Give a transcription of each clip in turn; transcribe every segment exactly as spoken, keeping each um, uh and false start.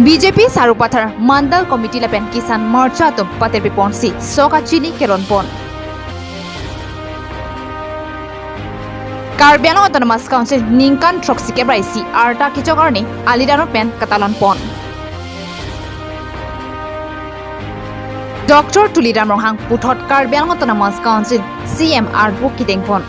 B J P Sarupathar Mandal Committee lapen Kisan Morcha atum patirpi ponsi sok achili keron pon. Karbi Anglong Autonomous Council ningkan throksi kep ra isi arta kechok arni aliran pen katalon pon. Doctor Tuliram Ronghang puthot Karbi Anglong Autonomous Council C M arpu kedeng pon.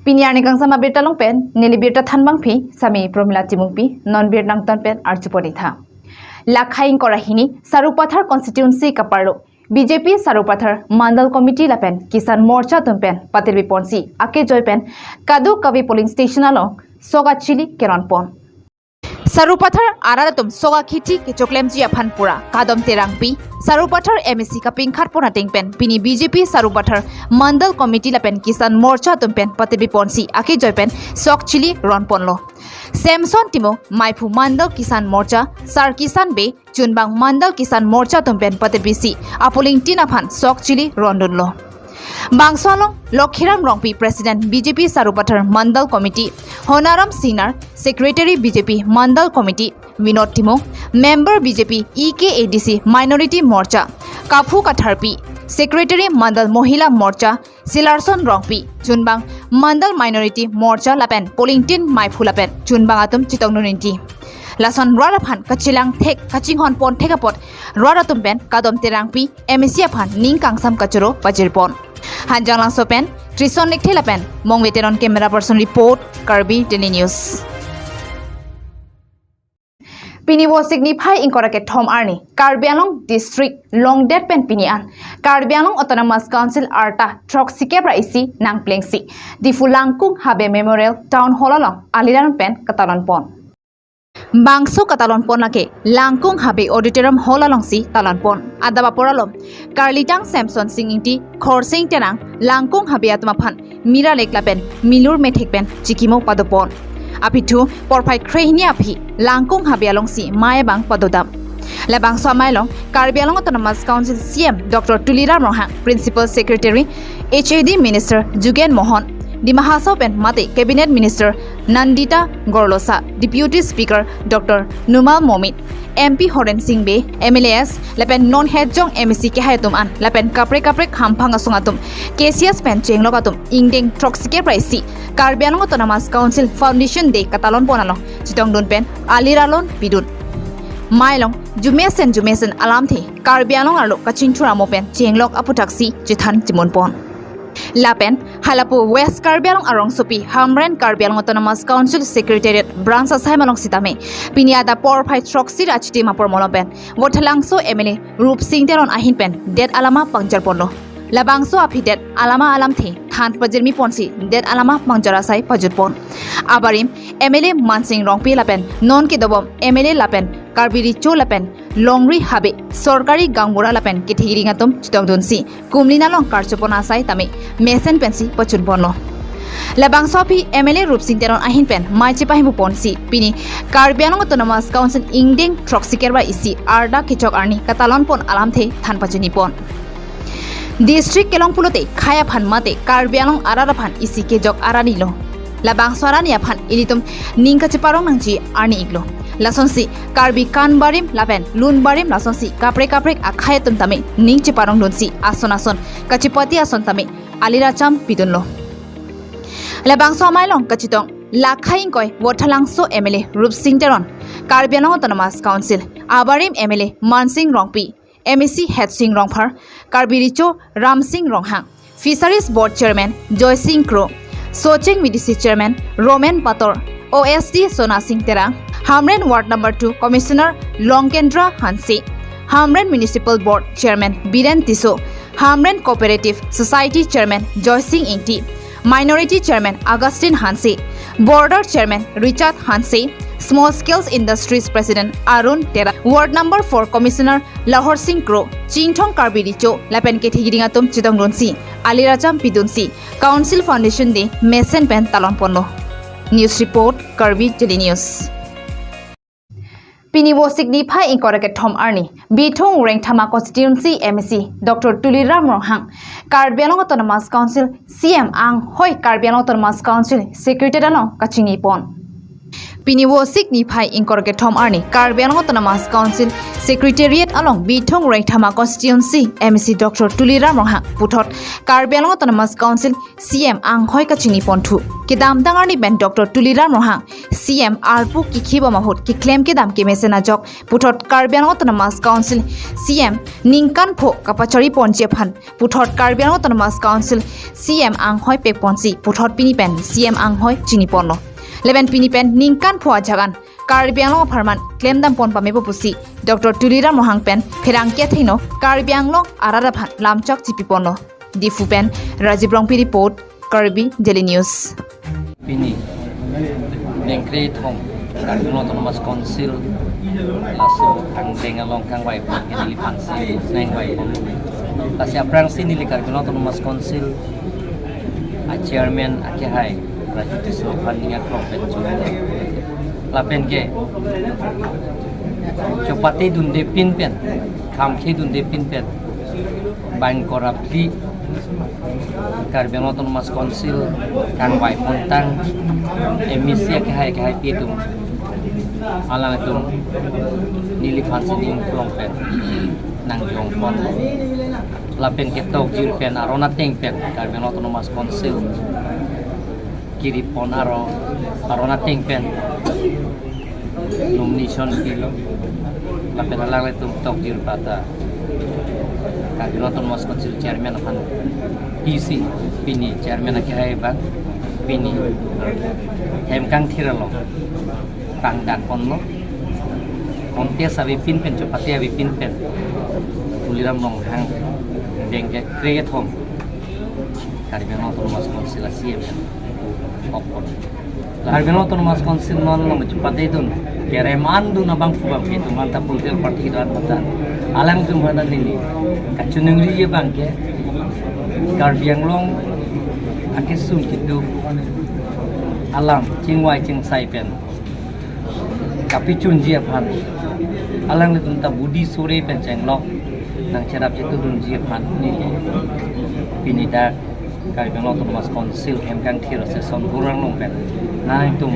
Pini arni kangsam abirta along pen neli birta thanbangpi Sami Promila Timungpi, non birta angton pen arju pon-ik tha. Lakhai ingkoi ra hini Sarupathar constituency kaparlo B J P Sarupathar Mandal Committee lapen Kisan Morcha atum pen patirpi ponsi akejoi pen kadokave polling station along sok achili keron pon. Sarupathar arat atum sok akhiti kechoklemji aphan pura Kadom Terangpi, Sarupathar M A C kapingkhat pon ateng pen pini B J P Sarupathar Mandal Committee lapen Kisan Morcha atum pen patirpi ponsi akejoi pen sok chili ron ponlo. Samson Timung, maiphu Mandal Kisan Morcha, Sar Kisan Bey, chunbang Mandal Kisan Morcha atum pen patirpisi apolling tin aphan sok chili rondunlo. Bangso along Lokhiram Rongpi, President B J P Sarupathar Mandal Committee, Honaram Singnar, Secretary B J P Mandal Committee, Vinod Timung, Member B J P E K A D C Minority Morcha, Kaphu Katharpi, Secretary Mandal Mohila Morcha, Silarson Rongpi, chunbang Mandal Minority Morcha lapen polling tin maiphu lapen chunbang atum chetongdun inti. Lason rat aphan kachelang thek, kachinghon pon thek apot rat atum pen Kadom Terangpi M A C aphan ning kangsam kachoro pajir pon. Hanjanglangso pen Trison Lekthe lapen Mongve Teron, camera person report, Karbi Daily News. Pini Vosik niphai ingkoi ra kethom arni Karbi Anglong District longdet pen pini an Karbi Anglong Autonomous Council arta throksi kep ra isi nangplengsi Diphu Langkung Habe Memorial Town Hall along aliran pen katalon pon. Bangso katalon pon lake Langkung Habe Auditorium Hall alongsi talon pon. Adap apor alom Karlitang Samson Sing Ingti, Khorsing Terang, Langkung Habe atum aphan mira lek lapen milur methek pen chikimo pado pon. Aphi thu porphai kre hini aphi Langkung Habe alongsi mei abang pado dam. Labangso amei along Karbi Anglong Autonomous Council C M Doctor Tuliram Ronghang, Principal Secretary H A D Minister Jugen Mohan, Dima Hasao pen mate Cabinet Minister Nandita Gorlosa, Deputy Speaker Doctor Numal Momin, M P Horen Sing Bey, M L As, lapen non hetjong M A C kehai atum an, lapen kaprek kaprek hamphang asong atum, K C S pen chenglok atum, ingdeng throksi kep ra isi Karbi Anglong Autonomous Council Foundation Day katalon pon along chetongdun pen aliralon pidun. Mei along jumesen jumesen alamthe Karbi Anglong arlo kachingthur amo pen chenglok aputhaksi chethan chimun pon. Lapen halapu West Karbi Anglong arongsopi Hamren Karbi Anglong Autonomous Council Secretariat Branch asai malong sitame pini adap porphai throksi ra chitim apor malom pen Vothatlangso M L A Rupsing Teron ahin pen det alama pangjar ponlo. Labangso aphi det alama alamthe than pajirmi ponsi det alama pangjar asai pajut pon. Abarim M L A Mansing Rongpi lapen non kedobom M L A lapen Karbi Recho lapen Longri Habe, sorkari gaonbura lapen kethekding atum chetongdunsi kumlin along karcho pon asai tame mesen pensi pachun ponlo. Labangso aphi M L A Rupsing Teron ahin pen mei chepahimpu ponsi pini Karbi Anglong Autonomous Council ingdeng throksi kep ra isi arta kechok arni katalon pon alamthe than pachini pon. District kelong pulote khei aphan mate Karbi Anglong arat aphan isi kejok arani lo. Labangso arani aphan ilitum ning kacheparong nangji arni iklo. Lasonsi Karbi kan barim lapen lun barim lasonsi kaprek kaprek akhei atum tame ning cheparongdunsi ason ason kachepati ason tame aliracham pidunlo. Labangso amei along kachetong lakhai ingkoi Vothatlangso M L A Rupsing Teron, Karbi Anglong Autonomous Council abarim M L A Mansing Rongpi, M A C Hetsing Rongphar, Karbi Recho Ramsing Ronghang, Fisheries Board Chairman Joysing Kro, Socheng V D C Chairman Roman Pator, O S D Sona Sing Terang, Hamren Ward Number two Commissioner Longkendra Hanse, Hamren Municipal Board Chairman Biren Tisso, Hamren Cooperative Society Chairman Joysing Ingti, Minority Chairman Augustine Hanse, Border Chairman Richard Hanse, Small Scales Industries President Arun Terang, Ward Number four Commissioner Lahor Sing Kro, Chinthong Karbi Recho lapen kethekding atum chetongdunsi aliracham pidunsi Council Foundation Day mesen pen talon ponlo. News report, Karbi Daily News. Pini Vosik niphai ingkoi ra kethom arni, Bithung Rengthama Constituency M A C Doctor Tuliram Ronghang, Karbi Anglong Autonomous Council C E M anghoi, Karbi Anglong Autonomous Council Secretariat along kachingni pon. Pini Vosik niphai ingkoi ra kethom arni, Karbi Anglong Autonomous Council Secretariat along Bithung Rengthama Constituency M A C Doctor Tuliram Ronghang puthot Karbi Anglong Autonomous Council C E M anghoi kachingni ponthu. Kedamtang arni pen Doctor Tuliram Ronghang C E M arpu kikhibom ahut keklem kedam kemesen ajok puthot Karbi Anglong Autonomous Council C E M ningkan pho kapachari ponji aphan puthot Karbi Anglong Autonomous Council C E M anghoi pek ponsi puthot pini pen C E M anghoi chingni ponlo. Lapen pini pen ningkan pho ajak an Karbi Anglong apharman klemdam pon pamepo pusi Doctor Tuliram Ronghang pen pherangke athengno Karbi Anglong arat aphan lamchak chipi ponlo. Diphu pen Rajiv Rongpi report, Karbi Daily News. Pini, ningkre thom, Karbi Anglong Autonomous Council, laso angdeng along kangvai pon ke neliphansi nangvai pon. Lasi aphrangsi neli Karbi Anglong Autonomous Council a chairman akehai Raju Tisso aphan ning aklong pen chun. Lapen ke chopate dunde pin pen, khamkhe dunde pin pen, bang korapli Karbi Anglong Autonomous Council kangvai pontang M A C akehai akehai pi atum, alanglitum neliphansi ning aklong pen nangjong pon. Lapen ke tokjir pen aron ateng pen Karbi Anglong Autonomous Council kiri pon aro, aron ateng pen nomination pilo. Lapen alanglitum tokjir pata Karbi Anglong Autonomous Council chairman aphan pisi, pini chairman akehai abang pini hem kangthir along kangdak ponlo. Contest avepin pen, chopate avepin pen Tuliram Ronghang, bang kre kethom Karbi Anglong Autonomous Council a C E M ok pon. Karbi Anglong Autonomous Council non along chopate dun, kerem an dun abangphu abangpi atum anta political party kedo-an mata, alangtum aphan neli kachiningri abang ke Karbi Anglong akesung keduk alam chingvai chingsai pen kapachunji aphan, alanglitum ta budi sore pen chenglok nangcherap chetudunji aphan neli pini dak Karbi Anglong Autonomous Council hem kangthir session burang long pen nangtum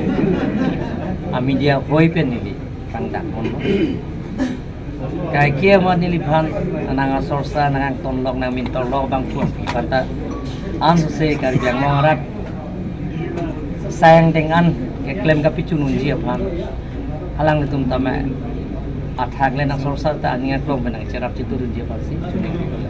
a media hoi pen neli kangdak ponlo. Kaike amat neliphan nang asorsa, nang angtonlok, nang mintorlok abangphu aphan ta ansose Karbi Anglong arat asai angdeng an keklem kapachunji aphan alanglitum tame athak le nang asorsa ta aning aklong pen nangcherap chetudunji aphansi chuningri.